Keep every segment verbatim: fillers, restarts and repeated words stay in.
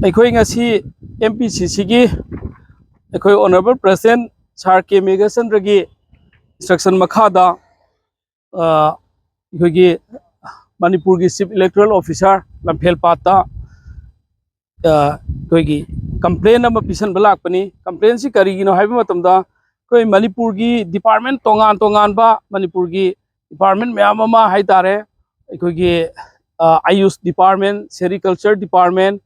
ꯑꯩꯈꯣꯏ ꯉꯁꯤ M P ꯁꯤ ꯁꯤꯒꯤ ꯑꯩꯈꯣꯏ ꯑꯣꯅꯔꯦꯕꯜ ꯄ꯭ꯔꯁꯤꯗꯦꯟ ꯁꯥꯔ ꯀꯦ ꯃꯦꯘꯆꯟꯗ꯭ꯔꯒꯤ ꯏꯟꯁꯇ꯭ꯔꯛꯁꯟ ꯃꯈꯥꯗ, ꯑ, ꯑꯩꯈꯣꯏꯒꯤ ꯃꯅꯤꯄꯨꯔꯒꯤ ꯆꯤꯐ ꯏꯂꯦꯛꯇꯣꯔꯦꯜ ꯑꯣꯐꯤꯁꯥꯔ ꯂꯝꯐꯦꯜꯄꯥꯠꯇ, ꯑ, ꯑꯩꯈꯣꯏꯒꯤ ꯀꯝꯄ꯭ꯂꯦꯟ ꯑꯃ ꯄꯤꯁꯟꯕ ꯂꯥꯛꯄꯅꯤ꯫ ꯀꯝꯄ꯭ꯂꯦꯟꯁꯤ ꯀꯔꯤꯒꯤꯅꯣ ꯍꯥꯏꯕ ꯃꯇꯝꯗ, ꯑꯩꯈꯣꯏ ꯃꯅꯤꯄꯨꯔꯒꯤ ꯗꯤꯄꯥꯔꯠꯃꯦꯟ ꯇꯣꯉꯥꯟ ꯇꯣꯉꯥꯟꯕ, ꯃꯅꯤꯄꯨꯔꯒꯤ ꯗꯤꯄꯥꯔꯠꯃꯦꯟ ꯃꯌꯥꯝ ꯑꯃ ꯍꯥꯏꯇꯥꯔꯦ, ꯑꯩꯈꯣꯏꯒꯤ, ꯑ, AYUSH department, sericulture department,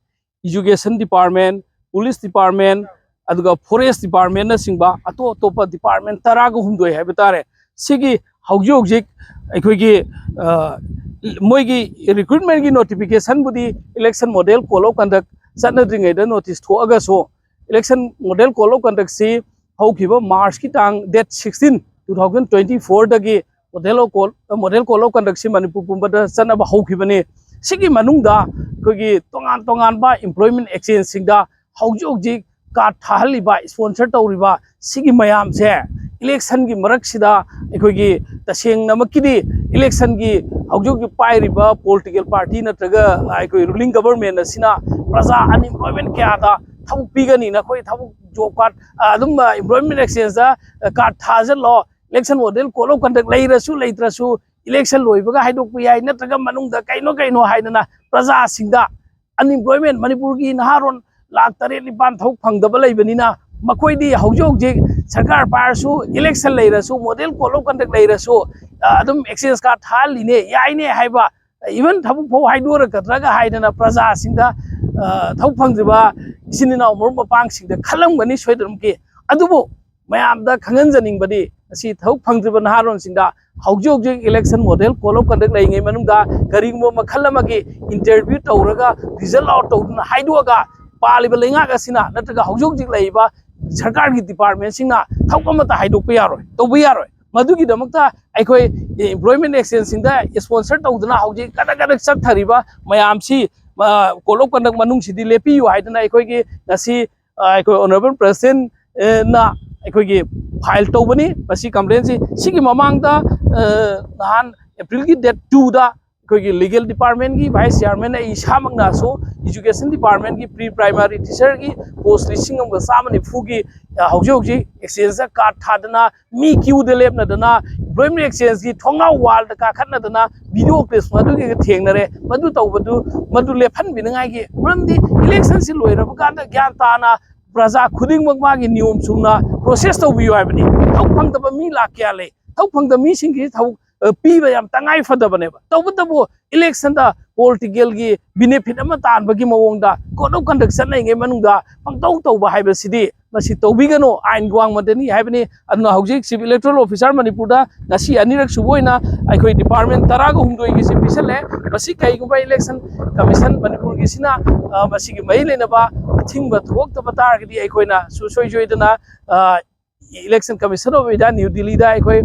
education department, police department, ꯑꯗꯨꯒ ꯐꯣꯔꯦꯁ ꯗꯤꯄꯥꯔꯠꯃꯦꯟꯅꯆꯤꯡꯕ ꯑꯇꯣꯞ ꯑꯇꯣꯞꯄ ꯗꯤꯄꯥꯔꯠꯃꯦꯟ ꯇꯔꯥꯒ ꯍꯨꯝꯗꯣꯏ ꯍꯥꯏꯕ ꯇꯥꯔꯦ꯫ ꯁꯤꯒꯤ ꯍꯧꯖꯤꯛ ꯍꯧꯖꯤꯛ ꯑꯩꯈꯣꯏꯒꯤ, ꯑ, ꯃꯣꯏꯒꯤ ꯔꯤꯀ꯭ꯔꯨꯠꯃꯦꯟꯒꯤ ꯅꯣꯇꯤꯐꯤꯀꯦꯁꯟꯕꯨꯗꯤ election model code of conduct ꯆꯠꯅꯗ꯭ꯔꯤꯉꯩꯗ ꯅꯣꯇꯤꯁ ꯊꯣꯛꯑꯒꯁꯨ, ꯏꯂꯦꯛꯁꯟ ꯃꯣꯗꯦꯜ ꯀꯣꯗ ꯑꯣꯐ ꯀꯟꯗꯛꯁꯤ ꯍꯧꯈꯤꯕ ꯃꯥꯔꯆꯀꯤ ꯇꯥꯡ, date sixteen, two thousand twenty fourꯗꯒꯤ model of code, model code of ꯀꯟꯗꯛꯁꯤ ꯃꯅꯤꯄꯨꯔ ꯄꯨꯝꯕꯗ ꯆꯠꯅꯕ ꯍꯧꯈꯤꯕꯅꯤ꯫ ꯁꯤꯒꯤ ꯃꯅꯨꯡꯗ ꯑꯩꯈꯣꯏꯒꯤ ꯇꯣꯉꯥꯟ ꯇꯣꯉꯥꯟꯕ ꯏꯝꯄ꯭ꯂꯣꯏꯃꯦꯟ ꯑꯦꯛꯆꯦꯟꯖꯁꯤꯡꯗ ꯍꯧꯖꯤꯛ ꯍꯧꯖꯤꯛ ꯀꯥꯔꯗ ꯊꯥꯍꯜꯂꯤꯕ, ꯏꯁꯄꯣꯟꯁꯔ ꯇꯧꯔꯤꯕ ꯁꯤꯒꯤ ꯃꯌꯥꯝꯁꯦ ꯏꯂꯦꯛꯁꯟꯒꯤ ꯃꯔꯛꯁꯤꯗ ꯑꯩꯈꯣꯏꯒꯤ ꯇꯁꯦꯡꯅꯃꯛꯀꯤꯗꯤ ꯏꯂꯦꯛꯁꯟꯒꯤ ꯍꯧꯖꯤꯛ ꯍꯧꯖꯤꯛ ꯄꯥꯏꯔꯤꯕ ꯄꯣꯂꯤꯇꯤꯀꯦꯜ ꯄꯥꯔꯇꯤ ꯅꯠꯇ꯭ꯔꯒ ꯑꯩꯈꯣꯏ ꯔꯨꯂꯤꯡ ꯒꯕꯔꯃꯦꯟ ꯑꯁꯤꯅ ꯄ꯭ꯔꯖꯥ ꯑꯟꯏꯝꯄ꯭ꯂꯣꯏꯃꯦꯟ ꯀꯌꯥꯗ ꯊꯕꯛ ꯄꯤꯒꯅꯤ, ꯅꯈꯣꯏ ꯊꯕꯛ, ꯖꯣꯕ ꯀꯥꯔꯗ, ꯑꯗꯨꯝ ꯏꯝꯄ꯭ꯂꯣꯏꯃꯦꯟ ꯑꯦꯛꯆꯦꯟꯖꯇ ꯀꯥꯔꯗ ꯊꯥꯖꯤꯜꯂꯣ, election model code of conduct ꯂꯩꯔꯁꯨ ꯂꯩꯇ꯭ꯔꯁꯨ ꯏꯂꯦꯛꯁꯟ ꯂꯣꯏꯕꯒ ꯍꯥꯏꯗꯣꯛꯄ ꯌꯥꯏ, ꯅꯠꯇ꯭ꯔꯒ ꯃꯅꯨꯡꯗ ꯀꯩꯅꯣ ꯀꯩꯅꯣ ꯍꯥꯏꯗꯅ ꯄ꯭ꯔꯖꯥꯁꯤꯡꯗ ꯑꯟꯏꯝꯄ꯭ꯂꯣꯏꯃꯦꯟ, ꯃꯅꯤꯄꯨꯔꯒꯤ ꯅꯍꯥꯔꯣꯟ ꯂꯥꯛ ꯇꯔꯦꯠ ꯅꯤꯄꯥꯟ ꯊꯕꯛ ꯐꯪꯗꯕ ꯂꯩꯕꯅꯤꯅ ꯃꯈꯣꯏꯗꯤ ꯍꯧꯖꯤꯛ ꯍꯧꯖꯤꯛ ꯁꯔꯀꯥꯔ ꯄꯥꯏꯔꯁꯨ, ꯏꯂꯦꯛꯁꯟ ꯂꯩꯔꯁꯨ, ꯃꯣꯗꯦꯜ ꯀꯣꯗ ꯑꯣꯐ ꯀꯟꯗꯛ ꯂꯩꯔꯁꯨ, ꯑ, ꯑꯗꯨꯝ ꯑꯦꯛꯆꯦꯟꯖ ꯀꯥꯔꯗ ꯊꯥꯍꯜꯂꯤꯅꯦ, ꯌꯥꯏꯅꯦ ꯍꯥꯏꯕ, ꯏꯚꯟ ꯊꯕꯛ ꯐꯥꯎ ꯍꯥꯏꯗꯣꯔꯛꯀꯗ꯭ꯔꯒ ꯍꯥꯏꯗꯅ ꯄ꯭ꯔꯖꯥꯁꯤꯡꯗ, ꯑ, ꯊꯕꯛ ꯐꯪꯗ꯭ꯔꯤꯕ ꯏꯆꯤꯟ ꯏꯅꯥꯎ ꯃꯔꯨꯞ ꯃꯄꯥꯡꯁꯤꯡꯗ ꯈꯜꯂꯝꯒꯅꯤ ꯁꯣꯏꯗꯅꯃꯛꯀꯤ꯫ ꯑꯗꯨꯕꯨ ꯃꯌꯥꯝꯗ ꯈꯪꯍꯟꯖꯅꯤꯡꯕꯗꯤ, ꯉꯁꯤ ꯊꯕꯛ ꯐꯪꯗ꯭ꯔꯤꯕ ꯅꯍꯥꯔꯣꯟꯁꯤꯡꯗ ꯍꯧꯖꯤꯛ ꯍꯧꯖꯤꯛ election model code of conduct ꯂꯩꯔꯤꯉꯩ ꯃꯅꯨꯡꯗ ꯀꯔꯤꯒꯨꯝꯕ ꯃꯈꯜ ꯑꯃꯒꯤ ꯏꯟꯇꯔꯚ꯭ꯌꯨ ꯇꯧꯔꯒ ꯔꯤꯖꯜ ꯑꯥꯎꯠ ꯇꯧꯗꯨꯅ ꯍꯥꯏꯗꯣꯛꯑꯒ ꯄꯥꯜꯂꯤꯕ ꯂꯩꯉꯥꯛ ꯑꯁꯤꯅ ꯅꯠꯇ꯭ꯔꯒ ꯍꯧꯖꯤꯛ ꯍꯧꯖꯤꯛ ꯂꯩꯔꯤꯕ ꯁꯔꯀꯥꯔꯒꯤ ꯗꯤꯄꯥꯔꯠꯃꯦꯟꯁꯤꯡꯅ ꯊꯕꯛ ꯑꯃꯠꯇ ꯍꯥꯏꯗꯣꯛꯄ ꯌꯥꯔꯣꯏ, ꯇꯧꯕ ꯌꯥꯔꯣꯏ꯫ ꯃꯗꯨꯒꯤꯗꯃꯛꯇ ꯑꯩꯈꯣꯏ ꯏꯝꯄ꯭ꯂꯣꯏꯃꯦꯟ ꯑꯦꯛꯆꯦꯟꯖꯁꯤꯡꯗ ꯏꯁꯄꯣꯟꯁꯔ ꯇꯧꯗꯨꯅ ꯍꯧꯖꯤꯛ ꯀꯗꯛ ꯀꯗꯛ ꯆꯠꯊꯔꯤꯕ ꯃꯌꯥꯝꯁꯤ, ꯑ, ꯀꯣꯗ ꯑꯣꯐ ꯀꯟꯗꯛ ꯃꯅꯨꯡꯁꯤꯗꯤ ꯂꯦꯞꯄꯤꯌꯨ ꯍꯥꯏꯗꯅ ꯑꯩꯈꯣꯏꯒꯤ ꯉꯁꯤ, ꯑ, ꯑꯩꯈꯣꯏ ꯑꯣꯅꯔꯦꯕꯜ ꯄ꯭ꯔꯁꯤꯗꯦꯟꯅ ꯑꯩꯈꯣꯏꯒꯤ ꯐꯥꯏꯜ ꯇꯧꯕꯅꯤ꯫ ꯃꯁꯤ ꯀꯝꯄ꯭ꯂꯦꯟꯁꯤ ꯁꯤꯒꯤ ꯃꯃꯥꯡꯗ, ꯑ, ꯅꯍꯥꯟ ꯑꯦꯄ꯭ꯔꯤꯜꯒꯤ date twoꯗ ꯑꯩꯈꯣꯏꯒꯤ ꯂꯤꯒꯦꯜ ꯗꯤꯄꯥꯔꯠꯃꯦꯟꯒꯤ ꯚꯥꯏꯁ ꯆꯤꯌꯥꯔꯃꯦꯟ ꯑꯩ ꯏꯁꯥꯃꯛꯅꯁꯨ ꯏꯖꯨꯀꯦꯁꯟ ꯗꯤꯄꯥꯔꯠꯃꯦꯟꯒꯤ ꯄ꯭ꯔꯤ ꯄ꯭ꯔꯥꯏꯃꯥꯔꯤ ꯇꯤꯆꯔꯒꯤ ꯄꯣꯁ ꯂꯤꯁꯤꯡ ꯑꯃꯒ ꯆꯥꯝꯃ ꯅꯤꯐꯨꯒꯤ, ꯑ, ꯍꯧꯖꯤꯛ ꯍꯧꯖꯤꯛ ꯑꯦꯛꯁꯆꯦꯟꯖꯇ ꯀꯥꯔꯗ ꯊꯥꯗꯅ, ꯃꯤ ꯀ꯭ꯌꯨꯗ ꯂꯦꯞꯅꯗꯅ, ꯏꯝꯄ꯭ꯂꯣꯏꯃꯦꯟ ꯑꯦꯛꯁꯆꯦꯟꯖꯀꯤ ꯊꯣꯡꯅꯥꯎ ꯋꯥꯜꯗ ꯀꯥꯈꯠꯅꯗꯅ ꯚꯤꯗꯤꯑꯣ ꯀ꯭ꯂꯤꯞꯁ ꯃꯗꯨꯒꯤꯒ ꯊꯦꯡꯅꯔꯦ꯫ ꯃꯗꯨ ꯇꯧꯕꯗꯨ, ꯃꯗꯨ ꯂꯦꯞꯍꯟꯕꯤꯅꯉꯥꯏꯒꯤ, ꯃꯔꯝꯗꯤ ꯏꯂꯦꯛꯁꯟꯁꯤ ꯂꯣꯏꯔꯕ ꯀꯥꯟꯗ ꯒ꯭ꯌꯥꯟ ꯇꯥꯅ ꯄ꯭ꯔꯖꯥ ꯈꯨꯗꯤꯡꯃꯛ ꯃꯥꯒꯤ ꯅꯤꯌꯣꯝ ꯆꯨꯝꯅ ꯄ꯭ꯔꯣꯁꯦꯁ ꯇꯧꯕꯤꯌꯨ ꯍꯥꯏꯕꯅꯤ꯫ ꯊꯕꯛ ꯐꯪꯗꯕ ꯃꯤ ꯂꯥꯛ ꯀꯌꯥ ꯂꯩ? ꯊꯕꯛ ꯐꯪꯗꯕ ꯃꯤꯁꯤꯡꯒꯤ ꯊꯕꯛ, ꯑ, ꯄꯤꯕ ꯌꯥꯝ ꯇꯉꯥꯏ ꯐꯗꯕꯅꯦꯕ꯫ ꯇꯧꯕꯇꯕꯨ ꯏꯂꯦꯛꯁꯟꯗ ꯄꯣꯂꯤꯇꯤꯀꯦꯜꯒꯤ ꯕꯤꯅꯤꯐꯤꯠ ꯑꯃ ꯇꯥꯟꯕꯒꯤ ꯃꯑꯣꯡꯗ ꯀꯣꯗ ꯑꯣꯐ ꯀꯟꯗꯛ ꯆꯠꯅꯔꯤꯉꯩ ꯃꯅꯨꯡꯗ ꯄꯪꯇꯧ ꯇꯧꯕ ꯍꯥꯏꯕꯁꯤꯗꯤ ꯃꯁꯤ ꯇꯧꯕꯤꯒꯅꯨ, ꯑꯥꯏꯟꯒꯤ ꯋꯥꯡꯃꯗꯅꯤ ꯍꯥꯏꯕꯅꯤ꯫ ꯑꯗꯨꯅ ꯍꯧꯖꯤꯛ ꯆꯤꯐ ꯏꯂꯦꯛꯇꯣꯔꯦꯜ ꯑꯣꯐꯤꯁꯥꯔ ꯃꯅꯤꯄꯨꯔꯗ ꯉꯁꯤ ꯑꯅꯤꯔꯛ ꯁꯨꯕ ꯑꯣꯏꯅ ꯑꯩꯈꯣꯏ ꯗꯤꯄꯥꯔꯠꯃꯦꯟ ꯇꯔꯥꯒ ꯍꯨꯝꯗꯣꯏꯒꯤꯁꯤ ꯄꯤꯁꯜꯂꯦ꯫ ꯃꯁꯤ ꯀꯩꯒꯨꯝꯕ ꯏꯂꯦꯛꯁꯟ ꯀꯃꯤꯁꯟ ꯃꯅꯤꯄꯨꯔꯒꯤꯁꯤꯅ, ꯑ, ꯃꯁꯤꯒꯤ ꯃꯔꯤ ꯂꯩꯅꯕ ꯑꯊꯤꯡꯕ ꯊꯣꯛꯇꯕ ꯇꯥꯔꯒꯗꯤ ꯑꯩꯈꯣꯏꯅ ꯁꯨꯡꯁꯣꯏ ꯁꯣꯏꯗꯅ, ꯑ, election commission of India new ꯗꯤꯜꯂꯤꯗ ꯑꯩꯈꯣꯏ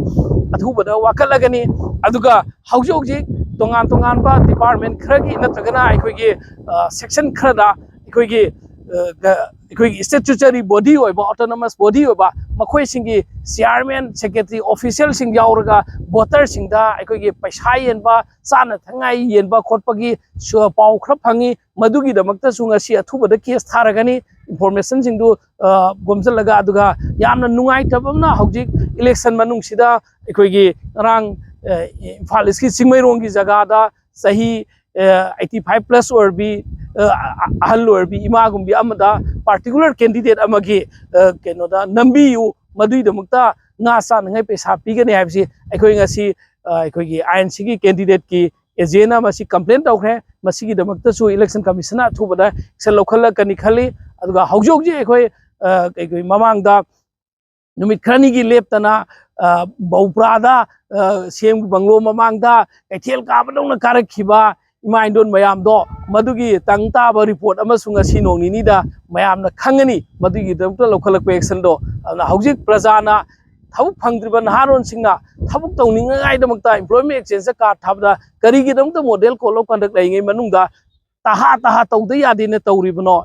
ꯑꯊꯨꯕꯗ ꯋꯥꯀꯠꯂꯒꯅꯤ꯫ ꯑꯗꯨꯒ ꯍꯧꯖꯤꯛ ꯍꯧꯖꯤꯛ ꯇꯣꯉꯥꯟ ꯇꯣꯉꯥꯟꯕ ꯗꯤꯄꯥꯔꯠꯃꯦꯟ ꯈꯔꯒꯤ ꯅꯠꯇ꯭ꯔꯒꯅ ꯑꯩꯈꯣꯏꯒꯤ, ꯑ, ꯁꯦꯛꯁꯟ ꯈꯔꯗ ꯑꯩꯈꯣꯏꯒꯤ, ꯑ, ꯒ-, ꯑꯩꯈꯣꯏꯒꯤ ꯁ꯭ꯇꯦꯆꯨꯇꯔꯤ ꯕꯣꯗꯤ ꯑꯣꯏꯕ, ꯑꯣꯇꯣꯅꯣꯃꯁ ꯕꯣꯗꯤ ꯑꯣꯏꯕ, ꯃꯈꯣꯏꯁꯤꯡꯒꯤ ꯆꯤꯌꯥꯔꯃꯦꯟ, ꯁꯦꯀ꯭ꯔꯦꯇꯔꯤ, ꯑꯣꯐꯤꯁꯤꯌꯦꯜꯁꯤꯡ ꯌꯥꯎꯔꯒ ꯚꯣꯇꯔꯁꯤꯡꯗ ꯑꯩꯈꯣꯏꯒꯤ ꯄꯩꯁꯥ ꯌꯦꯟꯕ, ꯆꯥꯅ ꯊꯛꯅꯉꯥꯏ ꯌꯦꯟꯕ ꯈꯣꯠꯄꯒꯤ ꯁꯨ-, ꯄꯥꯎ ꯈꯔ ꯐꯪꯉꯤ꯫ ꯃꯗꯨꯒꯤꯗꯃꯛꯇꯁꯨ ꯉꯁꯤ ꯑꯊꯨꯕꯗ ꯀꯦꯁ ꯊꯥꯔꯒꯅꯤ꯫ ꯏꯟꯐꯣꯔꯃꯦꯁꯟꯁꯤꯡꯗꯨ, ꯑ, ꯈꯣꯝꯖꯤꯜꯂꯒ, ꯑꯗꯨꯒ ꯌꯥꯝꯅ ꯅꯨꯡꯉꯥꯏꯇꯕ ꯑꯃꯅ ꯍꯧꯖꯤꯛ ꯏꯂꯦꯛꯁꯟ ꯃꯅꯨꯡꯁꯤꯗ ꯑꯩꯈꯣꯏꯒꯤ ꯉꯔꯥꯡ, ꯑ, ꯏꯝꯐꯥꯜ ꯏꯁꯀꯤ ꯆꯤꯡꯃꯩꯔꯣꯡꯒꯤ ꯖꯒꯥꯗ ꯆꯍꯤ, ꯑ, ꯑꯩꯠꯇꯤ ꯐꯥꯏꯚ ꯄ꯭ꯂꯁ ꯑꯣꯏꯔꯕꯤ, ꯑ, ꯑ-, ꯑꯍꯜ ꯑꯣꯏꯔꯕꯤ ꯏꯃꯥꯒꯨꯝꯕꯤ ꯑꯃꯗ ꯄꯥꯔꯇꯤꯀꯨꯂꯔ ꯀꯦꯟꯗꯤꯗꯦꯠ ꯑꯃꯒꯤ, ꯑ, ꯀꯩꯅꯣꯗ ꯅꯝꯕꯤꯌꯨ, ꯃꯗꯨꯒꯤꯗꯃꯛꯇ ꯉꯥ ꯆꯥꯅꯉꯥꯏ ꯄꯩꯁꯥ ꯄꯤꯒꯅꯤ ꯍꯥꯏꯕꯁꯤ ꯑꯩꯈꯣꯏ ꯉꯁꯤ, ꯑ, ꯑꯩꯈꯣꯏꯒꯤ ꯑꯥꯏ ꯑꯦꯟ ꯁꯤꯒꯤ ꯀꯦꯟꯗꯤꯗꯦꯠꯀꯤ ꯑꯦꯖꯦꯟꯅ ꯃꯁꯤ ꯀꯝꯄ꯭ꯂꯦꯟ ꯇꯧꯈ꯭ꯔꯦ꯫ ꯃꯁꯤꯒꯤꯗꯃꯛꯇꯁꯨ ꯏꯂꯦꯛꯁꯟ ꯀꯃꯤꯁꯟꯅ ꯑꯊꯨꯕꯗ ꯑꯦꯛꯁꯟ ꯂꯧꯈꯠꯂꯛꯀꯅꯤ ꯈꯜꯂꯤ꯫ ꯑꯗꯨꯒ ꯍꯧꯖꯤꯛ ꯍꯧꯖꯤꯛ ꯑꯩꯈꯣꯏ, ꯑ, ꯀꯩ-, ꯀꯩ-, ꯃꯃꯥꯡꯗ ꯅꯨꯃꯤꯠ ꯈꯔꯅꯤꯒꯤ ꯂꯦꯞꯇꯅ, ꯑ, ꯕꯧꯄ꯭ꯔꯥꯗ, ꯑ, ꯁꯤ ꯑꯦꯝꯒꯤ ꯕꯪꯒ꯭ꯂꯣ ꯃꯃꯥꯡꯗ ꯀꯩꯊꯦꯜ ꯀꯥꯕꯗꯧꯅ ꯀꯥꯔꯛꯈꯤꯕ ꯏꯃꯥ ꯏꯟꯗꯣꯟ ꯃꯌꯥꯝꯗꯣ, ꯃꯗꯨꯒꯤ ꯇꯪ ꯇꯥꯕ ꯔꯤꯄꯣꯔꯠ ꯑꯃꯁꯨ ꯉꯁꯤ ꯅꯣꯡ ꯅꯤꯅꯤꯗ ꯃꯌꯥꯝꯅ ꯈꯪꯒꯅꯤ, ꯃꯗꯨꯒꯤꯗꯃꯛꯇ ꯂꯧꯈꯠꯂꯛꯄ ꯑꯦꯛꯁꯟꯗꯣ꯫ ꯑꯗꯨꯅ ꯍꯧꯖꯤꯛ ꯄ꯭ꯔꯖꯥꯅ ꯊꯕꯛ ꯐꯪꯗ꯭ꯔꯤꯕ ꯅꯍꯥꯔꯣꯟꯁꯤꯡꯅ ꯊꯕꯛ ꯇꯧꯅꯤꯡꯉꯥꯏꯗꯃꯛꯇ ꯏꯝꯄ꯭ꯂꯣꯏꯃꯦꯟ ꯑꯦꯛꯁꯆꯦꯟꯖꯇ ꯀꯥꯔꯗ ꯊꯥꯕꯗ ꯀꯔꯤꯒꯤꯗꯃꯛꯇ ꯃꯣꯗꯦꯜ ꯀꯣꯗ ꯑꯣꯐ ꯀꯟꯗꯛ ꯂꯩꯔꯤꯉꯩ ꯃꯅꯨꯡꯗ ꯇꯍꯥ ꯇꯍꯥ ꯇꯧꯗ ꯌꯥꯗꯦꯅ ꯇꯧꯔꯤꯕꯅꯣ?